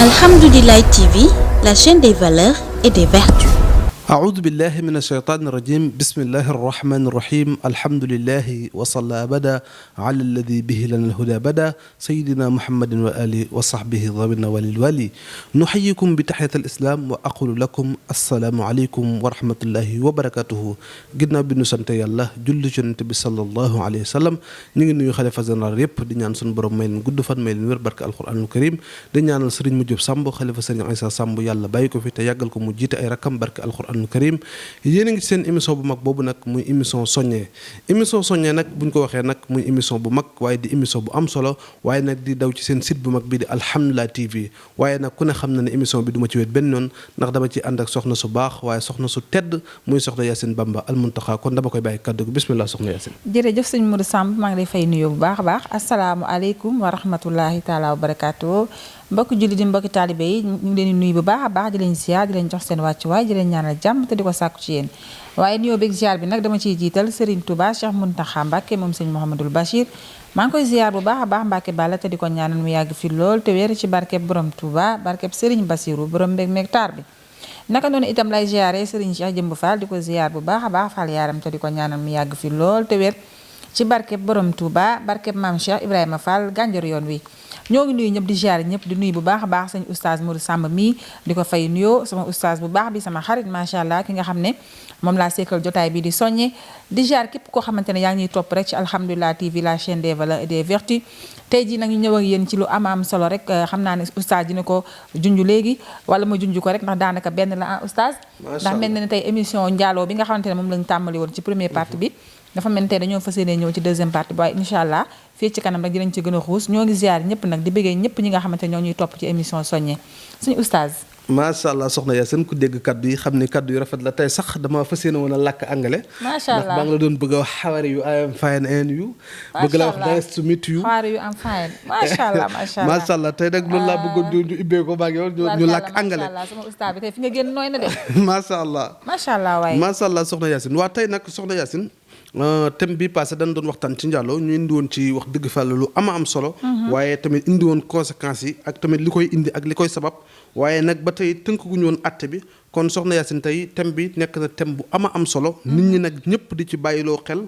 Alhamdoulilah TV, la chaîne des valeurs et des vertus. أعوذ بالله من الشيطان الرجيم بسم الله الرحمن الرحيم الحمد لله وصلى أبدا على الذي به لنا الهدى بدا سيدنا محمد وآله وصحبه ضمن وللوالي نحييكم بتحية الإسلام وأقول لكم السلام عليكم ورحمة الله وبركاته جدنا بنو سنت يالله جل جنت صلى الله عليه وسلم نيجي نيو خليفة زنار يب دي ñaan sun borom may leen gudd fan may leen wér barke alquranul karim di ñaanal Serigne Mujjub Samb xalifa Serigne Aïssa Samb yàlla bàyyi ko fi te yàggal ko mu jiite ay rakam barke alquran karim yéen a ngi seen émission bu mag boobu nag muy émission soññee nag buñ ko waxee nag muy émission bu mag waaye di émission bu am solo waaye nag di daw ci seen site bu mag bi di Alhamdoulilah TV waaye nag ku ne xam na ne émission bi du ma ci wet benn yoon ndax dama ci ànd ak soxna su baax waaye soxna su tedd muy soxna Yacine Bamba Al Muntaxa kon dama koy bàyyi kàddu gi bismillah soxna Yacine. jërëjëf sëñ Modou Samb maa ngi lay fay nuyoo bu baax a baax asalaamualeykum wa rahmatullahi taala wa barakaatu mbokki julli di mbokki taalibe yi ñu ngi leen di nuyu bu baax a baax di leen ziar di leen jox seen wàccuwaay di leen ñaanal jàmm te di ko sàkku ci yéen waaye nuyoo beeg ziar bi nag dama ciy jiital Serigne Touba Cheikh Mountakha Mbacké moom sëñ Mouhamadul Bachir maa ngi koy ziar bu baax a baax Mbacké Balla te di ko ñaanal mu yàgg fi lool te wér ci barkeb borom Touba barkeb Serigne Bassirou borom mbég meeg taar bi naka noonu itam lay ziaree Serigne Cheikh Jëmb Fall di ko ziar bu baax a baax Fall yaaram te di ko ñaanal mu yàgg fi lool te wér ci barkeb borom Touba barkeb maam Cheikh Ibrahima Fall gànjar yoon wi ñoo ngi nuyu ñëpp di ziar ñëpp di nuyu bu baax a baax sëñ oustaz Modou Samb mii di ko fay nuyoo sama oustaz bu baax bi sama xarit macha allah ki nga xam ne moom laa seekal jotaay bi di soññe di ziar képp koo xamante ne yaa ngi ñuy topp rek ci Alhamdoulilah TV la chaîne des valeurs et des vertus tey jii nag ñu ñëw ak yéen ci lu am solo rek xam naa ne oustaz dina ko junj léegi wala ma junj ko rek ndax daanaka benn la oustaz ndax mel na ne tey émission njaaloo bi nga xamante ne moom lañu tàmbali woon ci première partie bi dafa mel tey dañoo fas yéene ñëw ci deuxième partie bi waaye incha allah fii ci kanam rek dinañ ci gën a xuus ñoo ngi ziar ñëpp nag di bëggee ñëpp ñi nga xamante ne ñoo ñuy topp ci émission soññe suñu oustaz macha allah soxna Yacine ku dégg kaddu yi xam ne kaddu yu rafet la tey sax dama fas yéene woon a làkk anglais macha allah ndax baa nga la doon bëgg a wax how are you I am fine and you bëgg la wax nice to meet you how are you I'm fine macha allah macha allah tey nag loolu laa bëggoon ñu ubbee ko baag yow ñu làkk anglais macha allah sama oustaz bi tey fi nga génn nooy na de macha allah macha allah waaye macha allah soxna Yacine waa tey nag soxna Yacine thème bi passé dañ doon waxtaan ci njaaloo ñu indi woon ci wax dëgg fa lu am solo waaye tamit indi woon conséquences yi ak tamit li koy indi ak li koy sabab waaye nag ba tey tënkuguñu woon àtte bi kon soxna Yacine tey thème bi nekk na thème bu am solo nit ñi nag ñëpp di ci bàyyiloo xel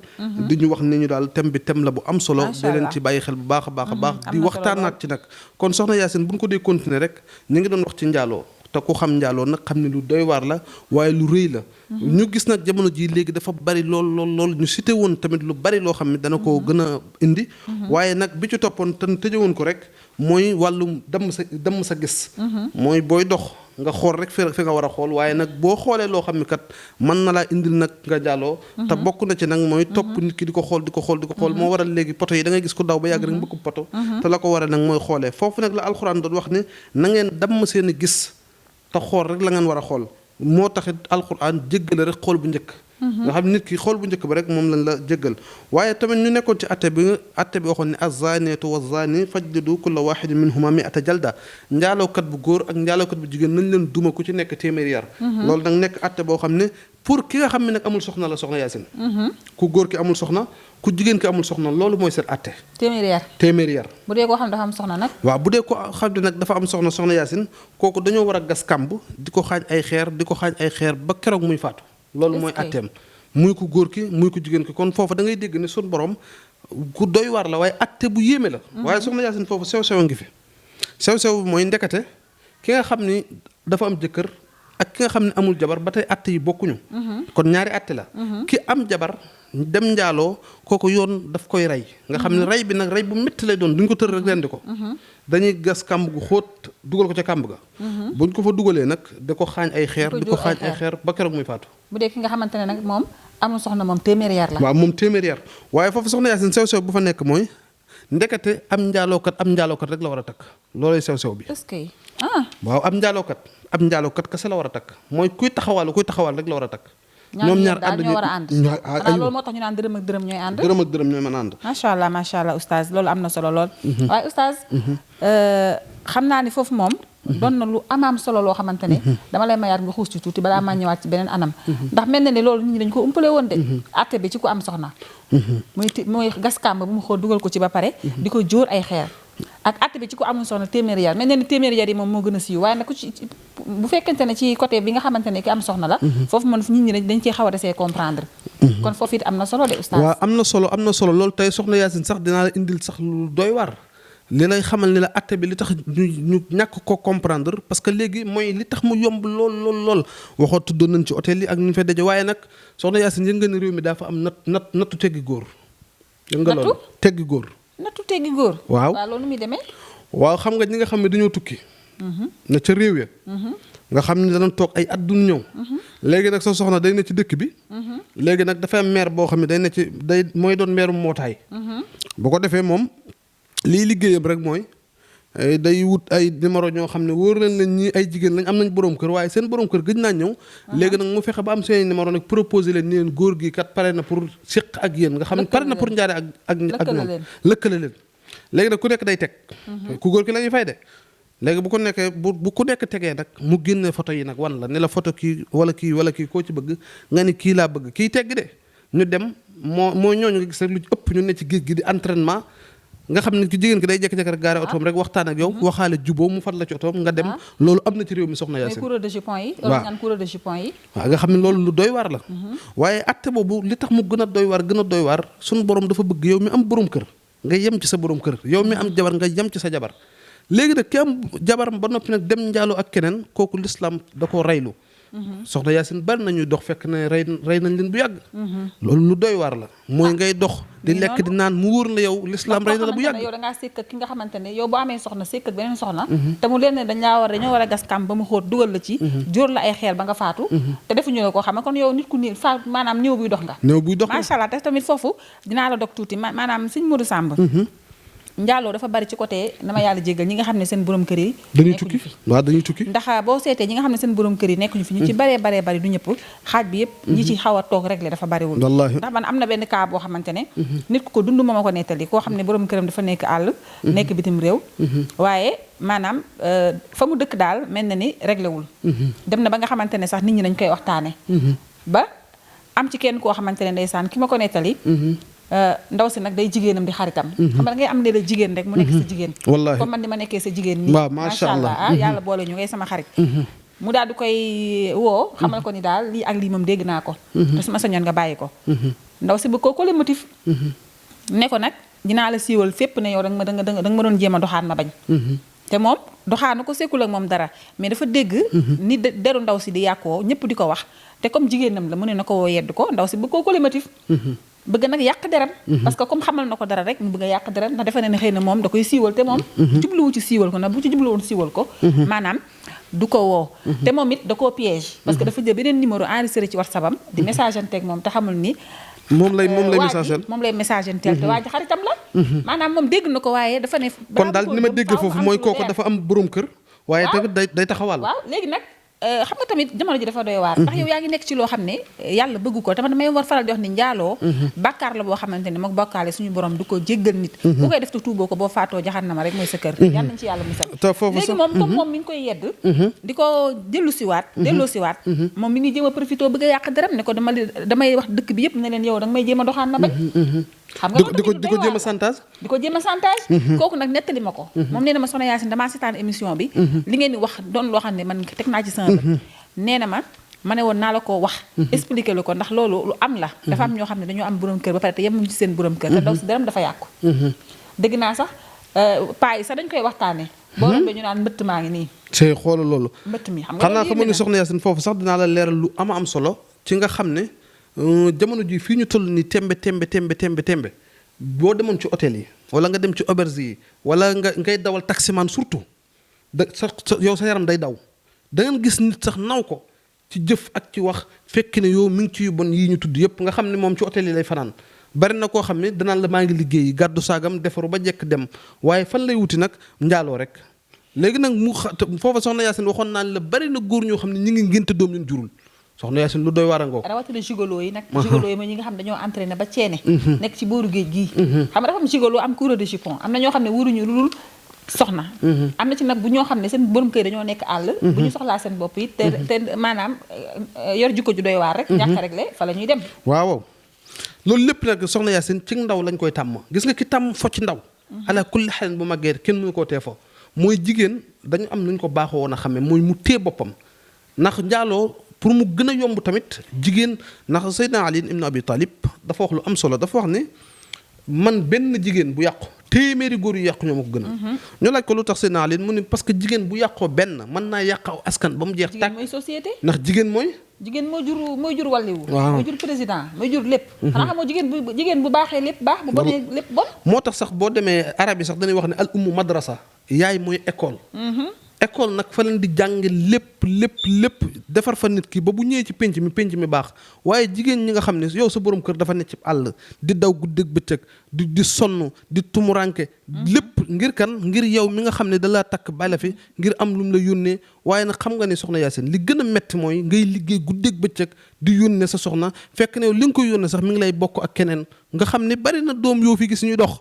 di ñu wax ni ñu daal thème bi thème la bu am solo di leen ci bàyyi xel bu baax a baax a baax di waxtaanaat ci nag kon soxna Yacine bu ñu ko dee continuer rek ñu ngi doon wax ci njaaloo te ku xam njaaloo nag xam ne lu doy waar la waaye lu rëy la ñu gis nag jamono ji léegi dafa bari lool ñu cité woon tamit lu bari loo xam ne dana ko gën a indi waaye nag bi ci toppoon te tëjewoon ko rek mooy wàllum damm sa gis mooy booy dox nga xool rek fi nga war a xool waaye nag boo xoolee loo xam ne kat mën na laa indil nag nga jàlloo te bokk na ci nag mooy topp nit ki di ko xool moo waral léegi poto yi da ngay gis ko daw ba yàgg rek mbëkk poto te la ko waral nag mooy xoolee foofu nag la alxuraan doon wax ne na ngeen damm seen i gis te xool rek la ngeen war a xool moo taxit alquran jéggale rek xool bu njëkk nga xam nit ki xool bu njëkk ba rek moom lañ la jéggal waaye tamit ñu nekkoon ci atte bi waxoon ne azzaneetu wazzaani fajlidu kulla waxidin minhuma mi'ata jalda njaalookat bu góor ak njaalookat bu jigéen nañ leen duma ku ci nekk téeméeri yar loolu nag nekk atte boo xam ne pour ki nga xam ne nag amul soxna la soxna Yacine ku góor ki amul soxna ku jigéen ki amul soxna loolu mooy seen atte téeméeri yar bu dee koo xam ne dafa am soxna nag waaw bu dee ko xam ne nag dafa am soxna Yacine kooku dañoo war a gas kàmb di ko xaañ ay xeer ba keroog muy faatu loolu mooy atteem muy ku góor ki muy ku jigéen ki kon foofu da ngay dégg ne sun borom ku doy waar la waaye atte bu yéeme la waaye soxna Yacine foofu sew-sew ngi fi sew-sew mooy ndekete ki nga xam ni dafa am jëkkër ak ki nga xam ne amul jabar ba tey atte yi bokkuñu kon ñaari atte la ki am jabar dem njaaloo kooku yoon daf koy rey nga xam ne rey bi nag rey bu métti lay doon duñ ko tër rek rendi ko dañuy gas kàmb gu xóot dugal ko ca kàmb ga buñ ko fa dugalee nag da ko xaañ ay xeer ba keroog muy faatu bu dee ki nga xamante ne nag moom amul soxna moom téeméeri yar la waaw moom téeméeri yar waaye foofu soxna Yacine sew-sew bu fa nekk mooy ndekete am njaalookat rek la war a takk loolay sew-sew bi est-ce que waaw am njaalookat kese la war a takk mooy kuy taxawal rek la war a takk ñoom ñaar ñoo war a ànd loolu moo tax ñu naan dërëm ak dërëm ñooy ànd ñooy mën a ànd macha allah oustaz loolu am na solo lool waaye oustaz xam naa ni foofu moom doon na lu amaam solo loo xamante ne dama lay mayaat nga xuus ci tuuti balaa maa ñëwaat ci beneen anam ndax mel na ne loolu nit ñi dañ ko umpale woon de atte bi ci ku am soxna muy gas kàmb bu mu xool dugal ko ci ba pare di ko jóor ay xeer ak àtte bi ci ku amul soxna téeméeri yar mel ne ni téeméeri yar yi moom moo gën a siiw waaye nag ku ci bu fekkente ne ci côté bi nga xamante ne ki am soxna la foofu man nit ñi dañ ciy xaw a desee comprendre kon foofu it am na solo de oustaz. waaw am na solo loolu tey soxna Yacine sax dinaa la indil sax lu doy war li lay xamal ni la àtte bi li tax ñu ñàkk ko comprendre parce que léegi mooy li tax mu yomb lool waxoo tuddoon nañ ci hôtel yi ak ñu fay daje waaye nag soxna Yacine yënga ni réew mi dafa am nattu teggi góor. yënga loolu teggi góor. nattu teggi góor. waaw loolu nu muy demee. waaw xam nga ñi nga xam ne dañoo tukki. na ca réew ya nga xam ne danañ toog ay at duñ ñëw. léegi nag sa soxna day ne ci dëkk bi. léegi nag dafay am maire boo xam ne day mooy doon maire mbootaay. bu ko defee moom lii liggéeyam rek mooy day wut ay numéro ñoo xam ne wóor nañ leen ñi ay jigéen lañ am nañ borom kër waaye seen borom kër gëj naa ñëw. léegi nag mu fexe ba am seen numéro nag proposé leen ni leen góor gi kat pare na pour séq ak yéen nga xam ne pare na pour njaare ak ñoom lëkkale leen léegi nag ku nekk day teg ku góor ki la ñuy fay de léegi bu ko nekkee bu ku nekk tegee nag mu génne photo yi nag wan la ne la photo kii wala kii koo ci bëgg nga ni kii laa bëgg kii tegg de ñu dem moo ñooñu nga gis rek lu ci ëpp ñu ne ci géej gi di entraînement nga xam ne ki jigéen ki day jékki-jékki rek gaare otoom rek waxtaan ak yow waxaale juboo mu fat la ci otoom nga dem loolu am na ci réew mi soxna Yacine coureur de jupon yi waaw nga xam ne loolu lu doy waar la waaye atte boobu li tax mu gën a doy waar suñu borom dafa bëgg yow mi am borom kër nga yem ci sa borom kër yow mi am jabar nga yem ci sa jabar léegi nag ki am jabaram ba noppi nag dem njaaloo ak keneen kooku l'islam da koo reylu soxna Yacine bari nañuy dox fekk ne rey nañ leen bu yàgg loolu lu doy waar la mooy ngay dox di lekk di naan mu wóor la yow l'islam rey na la bu yàgg yow da ngaa sekk ak ki nga xamante ne yow boo amee soxna sekk ak beneen soxna te mu leen ne dañoo war a gas kam ba mu xóot dugal la ci jóor la ay xeer ba nga faatu te defuñu la koo xam ne kon yow nit ku nii faatu maanaam néew buy dox nga macha allah te tamit foofu dinaa la dog tuuti maanaam sëñ Modou Samb njaaloo dafa bari ci côté dama yàlla jéggal ñi nga xam ne seen borom kër yi dañuy tukki ndax boo seetee ñi nga xam ne seen borom kër yi nekkuñu fi ñu ci baree bari du ñëpp xaaj bi yëpp ñi ci xaw a toog rek le dafa bariwul ndax man am na benn cas boo xamante ne nit ku ko dund ma ko nettali koo xam ne borom këram dafa nekk àll nekk bitim réew waaye maanaam fa mu dëkk daal mel na ni réglé wul dem na ba nga xamante ne sax nit ñi dañ koy waxtaane ba am ci kenn koo xamante ne ndeysaan ki ma ko nettali ndaw si nag day jigéenam di xaritam xam nga da ngay am ne la jigéen rek mu nekk sa jigéen wallaahi comme man di ma nekkee sa jigéen nii waaw macha allah yàlla boole ñu ngay sama xarit mu daal di koy woo xamal ko ni daal lii ak lii moom dégg naa ko te su ma sañoon nga bàyyi ko ndaw si bëgg ko le motif ne ko nag dinaa la siiwal fépp ne yow da nga ma doon jéem a doxaan ma bañ te moom doxaanu ko sekkul ak moom dara mais dafa dégg ni deru ndaw si di yàqoo ñëpp di ko wax te comme jigéenam la mu ne na ko woo yedd ko ndaw si bëgg ko le motif bëgg nag yàq deram parce que comme xamal na ko dara rek mu bëgg a yàq deram ndax defe na ne xëy na moom da koy siiwal te moom jubluwu ci siiwal ko ndax bu ci jubluwoon siiwal ko maanaam du ko woo te moom it da koo piège parce que dafa jël beneen numéro enregistré ci WhatsApp am di message anteeg moom te xamul ni moom lay message anteel te waa ji xaritam la maanaam moom dégg na ko waaye dafa ne kon daal ni ma déggee foofu mooy kooku dafa am borom kër waaye tamit day taxawal waaw léegi nag xam nga tamit jamono ji dafa doy waar ndax yow yaa ngi nekk ci loo xam ne yàlla bëggu ko tamit damay war faral di wax ni njaaloo bàkkaar la boo xamante ne mook bokkaale suñu borom du ko jéggal nit bu koy def te tuuboo ko boo faatoo jaxannama rek mooy sa kër yàlla nañ ci yàlla musal léegi moom comme moom mi ngi koy yedd di ko delloo siwaat moom mi ngi jéem a profité bëgg a yàq deram ne ko damay wax dëkk bi yëpp ne leen yow danga may jéem a doxaan na bañ xam nga di ko jéem a chantage kooku nag nettali ma ko moom nee na ma Soxna Yacine damaa seetaan émission bi li ngeen di wax doon loo xam ne man teg naa ci sama bët nee na ma ne woon naa la ko wax expliqué lu ko ndax loolu lu am la dafa am ñoo xam ne dañoo am borom kër ba pare te yemuñu ci seen borom kër te daw si daram dafa yàqu dégg naa sax paa yi sax dañ koy waxtaane boo rombee ñu naan mbëtt maa ngi nii c'est xoolal loolu mbëtt mi xam nga xanaa xamoon ni Soxna Yacine foofu sax dinaa la leeral lu am solo ci nga xam ne jamono ji fii ñu toll ni tembe boo demoon ci hôtel yi wala nga dem ci auberge yi wala ngay dawal taximan surtout yow sa yaram day daw da ngeen gis nit sax naw ko ci jëf ak ci wax fekk ne yow mi ngi ci yu bon yii ñu tudd yëpp nga xam ne moom ci hôtel yi lay fanaan bari na koo xam ne danaan la maa ngi liggéey gàddu saagam defaru ba jekk dem waaye fan lay wuti nag njaaloo rek léegi nag foofa Soxna Yacine waxoon naa la bari na góor ñoo xam ne ñi ngi ngénte doom leen jurul Soxna Yacine lu doy waar a ngoo rawatina gigolo yi nag gigolo yi mooy ñi nga xam ne dañoo entraîné ba ceene nekk ci booru géej gii xam nga dafa am gigolo am coureur de jupon am na ñoo xam ne wuruñu lu dul soxna am na ci nag bu ñoo xam ne seen borom kër dañoo nekk àll bu ñu soxlaa seen bopp yi te maanaam yor jikko ju doy waar rek ñàkk rek le fa la ñuy dem waaw loolu lépp nag Soxna Yacine ci ndaw lañ koy tàmm gis nga ki tàmm fo ci ndaw ala kulli xalen bu màggee kenn mënu koo tee fo mooy jigéen dañu am nuñ ko baaxoo woon a xamee mooy mu téye boppam ndax njaaloo pour mu gën a yomb tamit jigéen ndax Seydina Ali ibn Abi Talib dafa wax lu am solo dafa wax ne man benn jigéen bu yàqu téeméeri góor yu yàqu ñoo ma ko gën a ñu laaj ko lu tax Seydina Ali mu ne parce que jigéen bu yàqoo benn mën naa yàq aw askan ba mu jeex tàkk mooy société ndax jigéen mooy mooy jur wàlliwu waaw mooy jur président mooy jur lépp xanaa xamoo jigéen bu baaxee lépp baax bu bonee lépp bon moo tax sax boo demee arab yi sax dañuy wax ne al ummu madrasa yaay mooy école école nag fa leen di jànge lépp defar fa nit ki ba bu ñëwee ci penc mi baax waaye jigéen ñi nga xam ne yow sa borom kër dafa ne ci àll di daw guddeeg bëccëg di sonn di tumuranke lépp ngir kan ngir yow mi nga xam ne da laa takk bàyyi la fi ngir am lu mu la yónnee waaye nag xam nga ne soxna Yacine li gën a metti mooy ngay liggéey guddeeg bëccëg di yónnee sa soxna fekk ne yow li nga koy yónnee sax mi ngi lay bokk ak keneen nga xam ne bari na doom yoo fi gis ñuy dox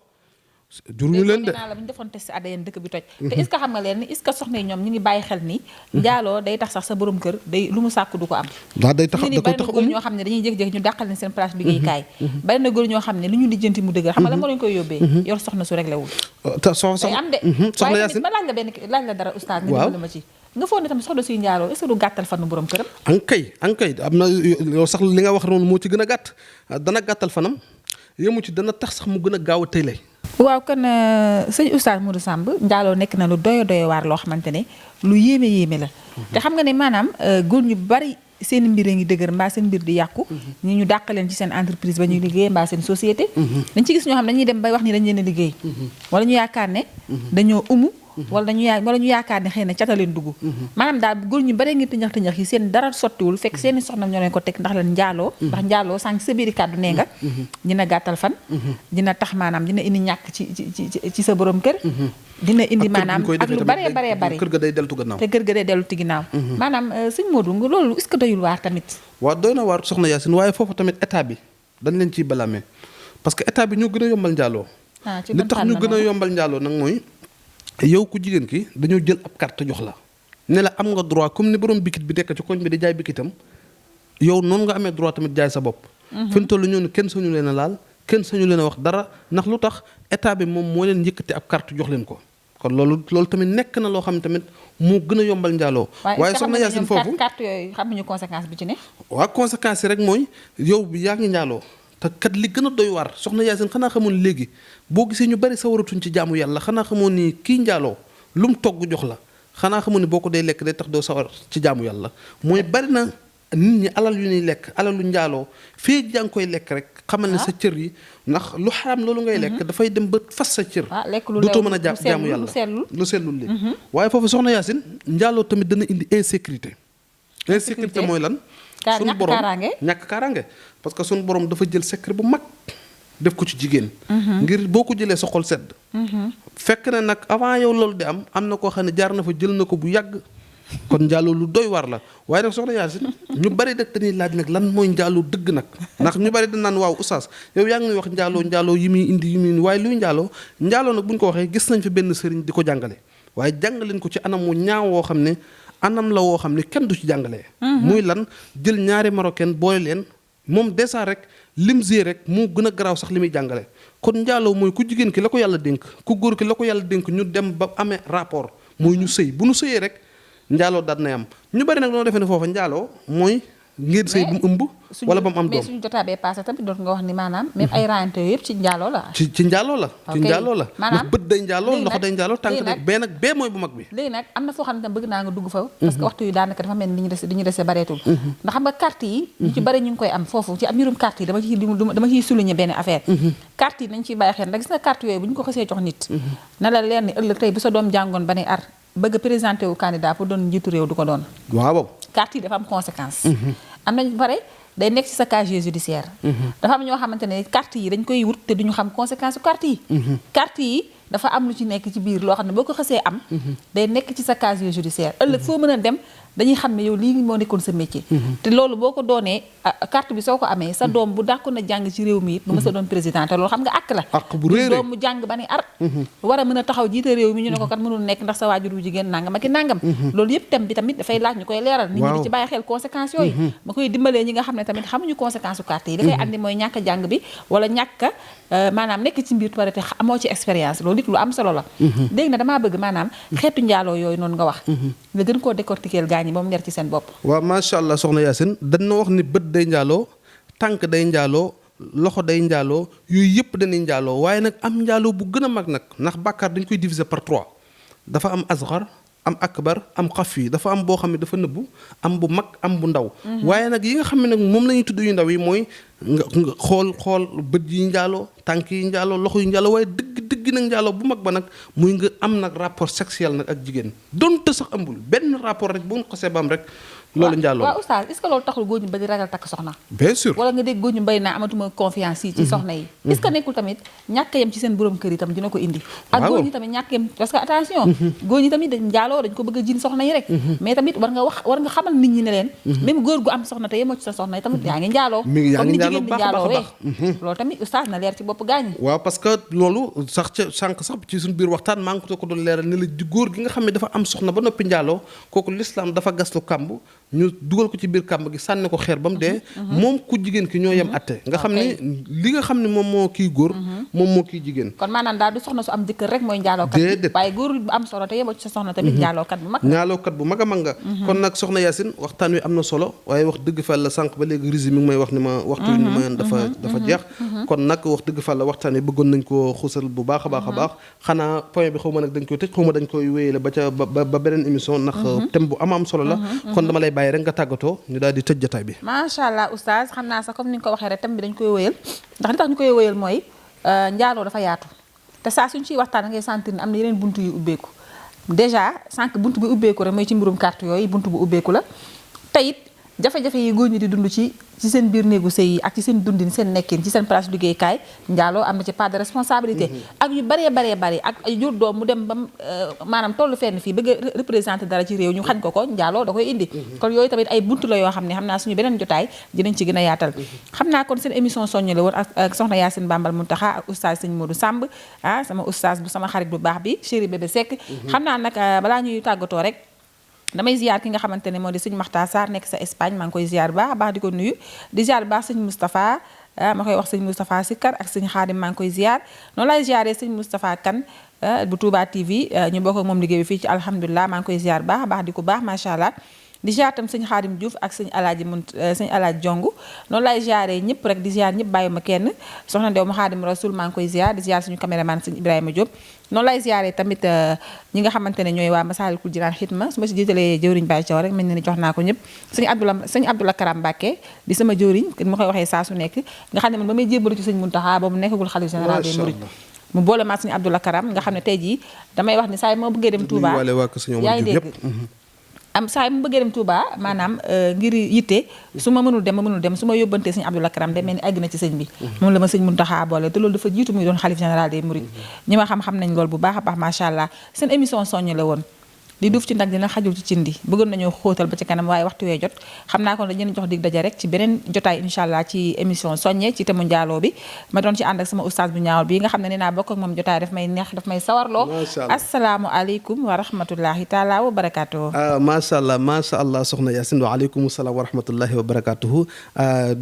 jur ñu leen de la bu ñu defoon test ADN dëkk bi toj te est-ce que xam nga leen ni est-ce que soxna yi ñoom ñu ngi bàyyi xel ni njaaloo day tax sax sa borom kër day lu mu sàkk du ko am waaw day tax da koy tax góor ñoo xam ne dañuy jékki-jékki ñu dàqal leen seen place liggéeykaay bari na góor ñoo xam ne lu ñu lijjanti mu dëgër xam nga la moo leen koy yóbbee yor soxna su réglé wul day am de soxna Yacine ma laaj la dara oustaz nga dimbali ma ci nga foog ne tamit soxna suy njaaloo est-ce que du gàttal fanu borom këram ankay am na yow sax li nga wax noonu moo ci gën a gàtt dana gàttal fanam yemu ci dana tax sax mu gën a gaaw a tëyle waaw kon sëñ oustaz Modou Samb njaaloo nekk na lu doyo waar loo xamante ne lu yéeme la te xam nga ne maanaam góor ñu bari seen mbir a ngi dëgër mbaa seen mbir di yàqu ñi ñu dàq leen ci seen entreprise ba ñuy liggéey mbaa seen société dañ ci gis ñoo xam ne dañuy dem bay wax ni dañ leen a liggéey wala ñu yaakaar ne dañoo wala ñu yaakaar ne xëy na cata leen dugg maanaam daal góor ñu bare ngi tëñax yi seen dara sottiwul fekk seeni soxna ñoo leen ko teg ndax leen njaaloo ndax njaaloo sànq sa biiri kàddu nee nga dina gàttal fan dina tax maanaam dina indi ñàkk ci sa borom kër dina indi maanaam ak lu baree bari kër ga day deltu gannaaw te kër ga day deltu ginnaaw maanaam sëñ Modou nga loolu est-ce que doyul waar tamit waaw doy na waar soxna Yacine waaye foofu tamit état bi dañ leen ciy balaame parce que état bi ñoo gën a yombal njaaloo li tax ñu gën a yombal njaaloo nag mooy yow ku jigéen ki dañoo jël ab carte jox la ne la am nga droit comme ni borom bikit bi nekk ci koñ bi di jaay bikitam yow noonu nga amee droit tamit jaay sa bopp fi mu toll ñoo kenn sañu leen a laal kenn sañu leen a wax dara ndax lu tax état bi moom moo leen yëkkati ab carte jox leen ko kon loolu tamit nekk na loo xam ne tamit moo gën a yombal njaaloo waaye soxna Yacine foofu carte yooyu xamuñu conséquence bi ci ne waaw conséquence yi rek mooy yow bi yaa ngi njaaloo te kat li gën a doy waar soxna Yacine xanaa xamoon léegi boo gisee ñu bari sawaratuñ ci jaamu yàlla xanaa xamoon ni kii njaaloo lu mu togg jox la xanaa xamoon ni boo ko dee lekk day tax doo sawar ci jaamu yàlla mooy bari na nit ñi alal yu ñuy lekk alalu njaaloo fii yaa ngi koy lekk rek xamal ne sa cër yi ndax lu xaraam loolu ngay lekk dafay dem ba fas sa cër dootoo mën a jaamu yàlla lu sellul li waaye foofu soxna Yacine njaaloo tamit dana indi insécurité mooy lan suñu borom ñàkk kaaraange parce que suñu borom dafa jël secret bu mag def ko ci jigéen ngir boo ko jëlee sa xol sedd fekk na nag avant yow loolu di am na koo xam ne jaar na fa jël na ko bu yàgg kon njaaloo lu doy war la waaye nag soxna Yacine ñu bari nag dañuy laaj nag lan mooy njaaloo dëgg nag ndax ñu bari dañ naan waaw oustaz yow yaa ngi wax njaaloo yi muy indi yi muy waaye luy njaaloo nag bu ñu ko waxee gis nañ fi benn sëriñ di ko jàngale waaye jàngaleen ko ci anam wu ñaaw woo xam ne anam la woo xam ne kenn du ci jàngalee muy lan jël ñaari marocain boole leen moom dèjà rek limgé rek moo gën a garaaw sax li muy jàngale kon njaaloo mooy ku jigéen ki la ko yàlla dénk ku góor ki la ko yàlla dénk ñu dem ba amee rapport mooy ñu sëy bu ñu sëyee rek njaaloo daal nay am ñu bari nag noo defee ne foofa njaaloo mooy ngir sëy bu mu ëmb wala ba mu am doom mais suñu jotaa bee passé tamit doot nga wax ni maanaam même ay raayante yooyu yëpp ci njaaloo la ci njaaloo la ci njaaloo la ndax bët day njaaloo loxo day njaaloo tànk day bee mooy bu mag bi léegi nag am na foo xam ne tam bëgg naa nga dugg fa parce que waxtu yu daanaka dafa mel ni li ñu dese bareetul ndax xam nga carte yi ñu ci bari ñu ngi koy am foofu ci am mbirum carte yi dama ciy souligner benn affaire carte yi nañ ciy bàyyi xel ndax gis nga carte yooyu bu ñu ko xasee jox nit na la leer ni ëllëg tey bu sa doom jàngoon ba ne ar bëgg a présenté wu candidat pour doon njiitu réew du ko doon waaw carte yi dafa am conséquence am nañ pare day nekk ci sa casier judiciaire dafa am ñoo xamante ne carte yi dañ koy wut te duñu xam conséquence su carte yi carte yi dafa am lu ci nekk ci biir loo xam ne boo ko xësee am day nekk ci sa casier judiciaire ëllëg foo mën a dem dañuy xam ne yow lii moo nekkoon sa métier. te loolu boo ko doonee carte bi soo ko amee sa doom bu dàkkoon na jàng ci réew mi it du ma sa doon président te loolu xam nga àq la. àq bu réeré doom mu jàng ba ni ar. war a mën a taxaw jiite réew mi ñu ne ko kat mënul nekk ndax sa waajur wu jigéen nangam ak i nangam. loolu yëpp thème bi tamit dafay laaj ñu koy leeral. nit ñi di ci bàyyi xel conséquences yooyu. ma koy dimbalee ñi nga xam ne tamit xamuñu conséquence su carte yi. li koy andi mooy ñàkk jàng bi wala ñàkk maanaam nekk ci mbir pare te amoo ci expérience loolu it lu am solo la. léegi na damaa bëgg maanaam xeetu njaaloo yooyu noonu nga wax nga gën koo décortiquer gaañ yi ba mu leer ci seen bopp. waaw macha allah soxna Yacine dañ na wax ni bët day njaaloo tànk day njaaloo loxo day njaaloo yooyu yëpp dañuy njaaloo waaye nag am njaaloo bu gën a mag nag ndax bàkkaar dañ koy diviser par 3 dafa am asgar am akbar am xafi dafa am boo xam ne dafa nëbbu am bu mag am bu ndaw. waaye nag yi nga xam ne nag moom la ñuy tudd yu ndaw yi mooy nga xool bët yi njaaloo tànk yi njaaloo loxo yi njaaloo waaye dëgg nag njaaloo bu mag ba nag muy nga am nag rapport sexuel nag ak jigéen donte sax ëmbul benn rapport rek bu nga xasee ba am rek. loolu njaaloo waaw oustaz est-ce que loolu taxul góor ñu ba di ragal takk soxna. bien sûr wala nga dégg góor ñu bay naa amatuma confiance yi ci soxna yi. est-ce que nekkul tamit ñàkk yem ci seen borom kër yi tam dina ko indi. ak góor ñi tamit ñàkk yem parce que attention. góor ñi tamit dañ njaaloo dañ ko bëgg a jiin soxna yi rek. mais tamit war nga xamal nit ñi ne leen. même góor gu am soxna te yemoo ci sa soxna yi tamit yaa ngi njaaloo. yaa ngi njaaloo baax a baax loolu tamit oustaz na leer ci bopp gaañ. waaw parce que loolu sax ca sànq sax ci suñu biir waxtaan maa ngi ko doon leeral ne la góor gi nga xam ne dafa am soxna ba noppi njaaloo kooku l'islam dafa gaslu kàmb ñu dugal ko ci biir kàmb gi sànni ko xeer ba mu dee moom ku jigéen ki ñoo yem atte nga xam ne li nga xam ne moom moo kii góor moom moo kii jigéen kon maanaam daal du soxna su am jëkkër rek mooy njaalookat bi waaye góor bu am solo te yemoo ci sa soxna tamit njaalookat bu mag a mag nga kon nag soxna Yacine waxtaan wi am na solo waaye wax dëgg fa la sànq ba léegi résumé mi ngi may wax ni ma waxtu wi ni ma dafa jeex kon nag wax dëgg fa la waxtaan wi bëggoon nañ ko xuusal bu baax a baax a baax xanaa point bi xaw ma nag dañ koy tëj xaw ma dañ koy wéyale ba beneen émission ndax thème bu am solo la kon dama lay bàyyi rek nga tàggatoo ñu daal di tëj jotaay bi. macha allah oustaz xam naa sax comme ni nga ko waxee rek thème bi dañ koy wéyal ndax li tax ñu koy wéyal mooy njaaloo dafa yaatu te saa suñ ciy waxtaan ngay sentir ne am na yeneen buntu yu ubbeeku déjà sànq buntu bi ubbeeku rek mooy ci mbirum carte yooyu buntu bu ubbeeku la te it jafe-jafe yi góor ñi di dund ci seen biir néegu sëy yi ak ci seen dundin seen nekkin ci seen place liggéeykaay njaaloo am na ci part de responsabilité ak yu bari ak jur doom mu dem ba maanaam tollu fenn fii bëgg a représenter dara ci réew ñu xañ ko njaaloo da koy indi kon yooyu tamit ay buntu la yoo xam ne xam naa suñu beneen jotaay dinañ ci gën a yaatal xam naa kon seen émission soññu la woon ak soxna Yacine Bambal Muntaxa ak oustaz sëñ Modou Samb sama oustaz bu sama xarit bu baax bi chéri bébé Seck xam naa nag balaa ñuy tàggatoo rek damay ziar ki nga xamante ne moo di sëñ Maxtaar Sarr nekk sa Espagne maa ngi koy ziar baax baax di ko nuyu di ziar baax sëñ Moustapha ma koy wax sëñ Moustapha Sikar ak sëñ Xaadim maa ngi koy ziar noonu lay ziaree sëñ Moustapha Kane bu Touba TV ñu bokk ak moom liggéey bi fii ci alhamdulilah maa ngi koy ziar baax di ko baax macha allah di ziar tam sëñ Xaadim Diouf ak sëñ Alaaji Jong noonu lay ziaree ñëpp rek di ziar ñëpp bàyyi ma kenn soxna Ndew ma Xaadim Rasul maa ngi koy ziar di ziar suñu caméraman sëñ Ibrahima Diop noonu lay ziaree tamit ñi nga xamante ne ñooy waa Masaalikul Jinaan xitma su ma si jiitalee jëwriñ Baye Thiaw rek mel na ni jox naa ko ñëpp sëñ Abdoulaye Karam Mbacke di sama jëwriñ ma koy waxee saa su nekk nga xam ne man ba may jébbalu ci sëñ Muntaxa boobu nekkagul xalifa général des mourides mu boole maa sëñ Abdoulaye Karam nga xam ne tey jii damay wax ni saa yi moo bëggee dem Touba yaa ngi dégg am saa yi mu bëggee dem Touba maanaam ngir yitte su ma mënul dem su ma yóbbantee sëñ Abdoulaye Karam demee ni àgg na ci sëñ bi moom la ma sëñ Muntaxa boole te loolu dafa jiitu muy doon xalif général des mourides ñi ma xam nañ loolu bu baax a baax macha allah seen émission soññ la woon li duuf ci nag dina xajul ci cindi bëggoon nañoo xóotal ba ci kanam waaye waxtu wee jot xam naa kon dañu jox dig daje rek ci beneen jotaay incha allah ci émission soññe ci thème njaaloo bi ma doon ci ànd ak sama oustaz bu ñaawal bi nga xam ne nee naa bokk ak moom jotaay daf may neex daf may sawarloo asalaamualeykum wa rahmatullahi taala wa barakatuhu macha allah soxna Yacine wa aleykum salaam wa rahmatullahi wa barakatuhu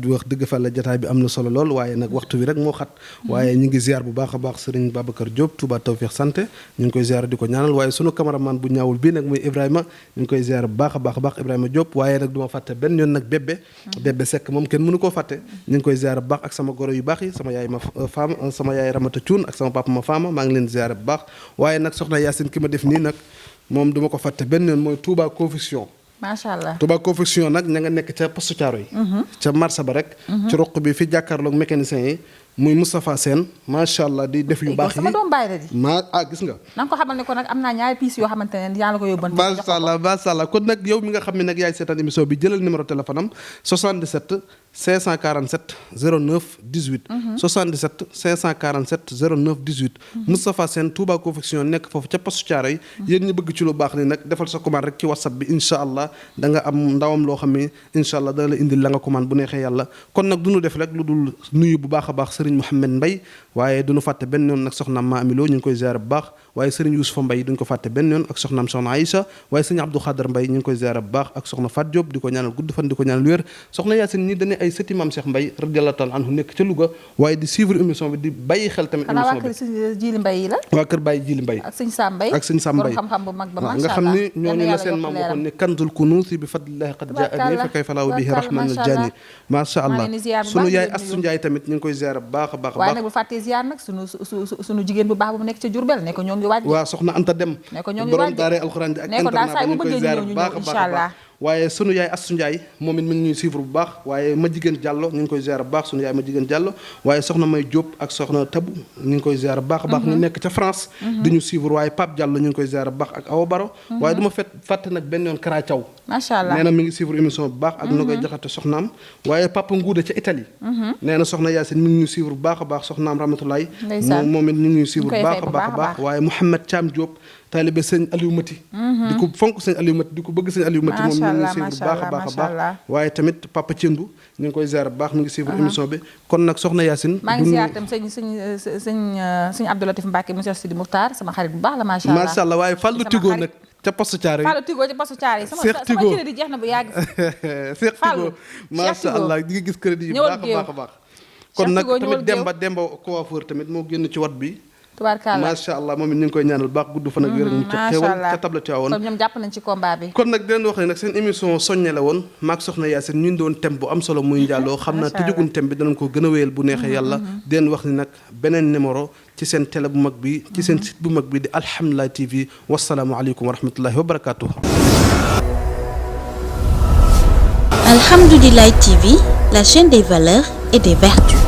di wax dëgg fa la jotaay bi am na solo lool waaye nag waxtu wi rek moo xat waaye ñu ngi ziar bu baax a baax Serigne Babacar Diop Touba Tawfiq Santé ñu ngi koy ziar di ko ñaanal waaye sunu cameraman bu ñaawul bi nag muy Ibrahima ñu ngi koy ziar bu baax a baax Ibrahima Diop waaye nag duma fàtte benn yoon nag bébé Seck moom kenn mënu koo fàtte ñu ngi koy ziar bu baax ak sama goro yu baax yi sama yaay ma faama sama yaay Ramata Thioune ak sama papa ma faama maa ngi leen ziar bu baax waaye nag soxna Yacine ki ma def nii nag moom duma ko fàtte benn yoon mooy Touba Confection macha allah Touba Confection nag ña nga nekk ca postu Thiaroye yi ca marché ba rek ci roq bi fi jàkkaarloog mécanicien yi muy Moustapha Sène macha allah di def yu baax yi sama doom bàyyi la di gis nga na nga ko xamal ne ko nag am naa ñaari piis yoo xamante ne yaa la ko yóbbante macha allah kon nag yow mi nga xam ne nag yaay seetaan émission bi jëlal numéro téléphone am 77 547 09 18 77 547 09 18 Moustapha Sène Touba Confection nekk foofu ca postu Thiaroye yi yéen ñi bëgg ci lu baax ni nag defal sa commande rek ci WhatsApp bi incha allah da nga am ndawam loo xam ne incha allah dana la indil la nga commande bu neexee yàlla kon nag du ñu def rek lu dul nuyu bu baax a baax Serigne Mouhamed Mbaye waaye du ñu fàtte benn yoon nag soxnaam Ma Amilo ñu ngi koy ziar bu baax waaye Serigne Youssoufa Mbaye duñ ko fàtte benn yoon ak soxnaam soxna Aïcha waaye Serigne Abdou Khadar Mbaye ñu ngi koy ziar bu baax ak soxna Fat Diop di ko ñaanal gudd fan di ko ñaanal wér soxna Yacine ñi dañu ay sëti Maam Cheikh Mbaye radiyallahu taala anhu nekk ca Louga waaye di suivre émission bi di bàyyi xel tamit émission bi waa kër Jili Mbaye la waa kër Baye Jili Mbaye ak sëñ Sam Mbaye ak sëñ Sam Mbaye xam-xam bu mag ba nga xam ni ñooñu la seen maam waxoon ne kanzul kunuusi bi fadlillahi qad jaani fa kayfa laahu bihi rahmanul jaani macha allah sunu yaay Astu Njaay tamit ñu ngi koy ziar bu baax a baax waaye nag bu fàttee ziar nag sunu jigéen bu baax bu nekk ca Jurbel ne ko ñoo ngi waaj waaw soxna Anta Dem ne ko ñoo ngi borom daare alxuraan ji ak internat ba ñu ngi koy ziar bu baax a baax waaye sunu yaay Astu Njaay moom it mi ngi ñuy suivre bu baax waaye ma jigéen Diallo ñu ngi koy ziar bu baax sunu yaay ma jigéen Diallo waaye soxna May Diop ak soxna Tabu ñu ngi koy ziar bu baax a baax ñu nekk ca France di ñu suivre waaye Pape Diallo ñu ngi koy ziar bu baax ak Awa Baro waaye du ma fàtte nag benn yoon Kara Thiaw macha allah nee na mi ngi suivre émission bu baax ak no koy jaxate soxnaam waaye Papa Nguuda ca Italie nee na soxna Yacine mi ngi ñu suivre bu baax a baax soxnaam Ramatulaay moom it ñu ngi ñu suivre bu baax a baax a baax waaye Mouhamed Thiam Diop taalibe sëñ Aliou Mati di ko fonk sëñ Aliou Mati di ko bëgg sëñ Aliou Mati moom ñu ngi suivre bu baax a baax a baax waaye tamit Papa Thiendou ñu ngi koy ziar bu baax mi ngi suivre émission bi kon nag soxna Yacine maa ngi ziar tam sëñ Abdou Latif Mbacke monsieur Sidi Moukhtar sama xarit bu baax la macha allah waaye Fallou Tigo nag ca postu Thiaroye Fallou Tigo ca postu Thiaroye sama crédit jeex na bu yàgg Cheikh Tigo macha allah di nga gis crédit yi baax a baax a baax kon nag tamit Demba coiffeur tamit moo génn ci wat bi tubaarkalla macha allah moom it ñu ngi koy ñaanal baax gudd fan ak wér ak mu ca xéewal ca tabla Tiwaawoon ñoom jàpp nañ ci combat bi kon nag di leen wax ne nag seen émission soññe la woon maak soxna Yacine ñu doon thème bu am solo muy njàlloo xam naa tëjugun thème bi danañ ko gën a wéyal bu neexee yàlla di leen wax ni nag beneen numéro ci seen télé bu mag bi ci seen site bu mag bi di Alhamdulillah TV wasalaamu aleykum wa rahmatullahi wa barakatuh. Alhamdulillah TV, la chaîne des valeurs et des vertus.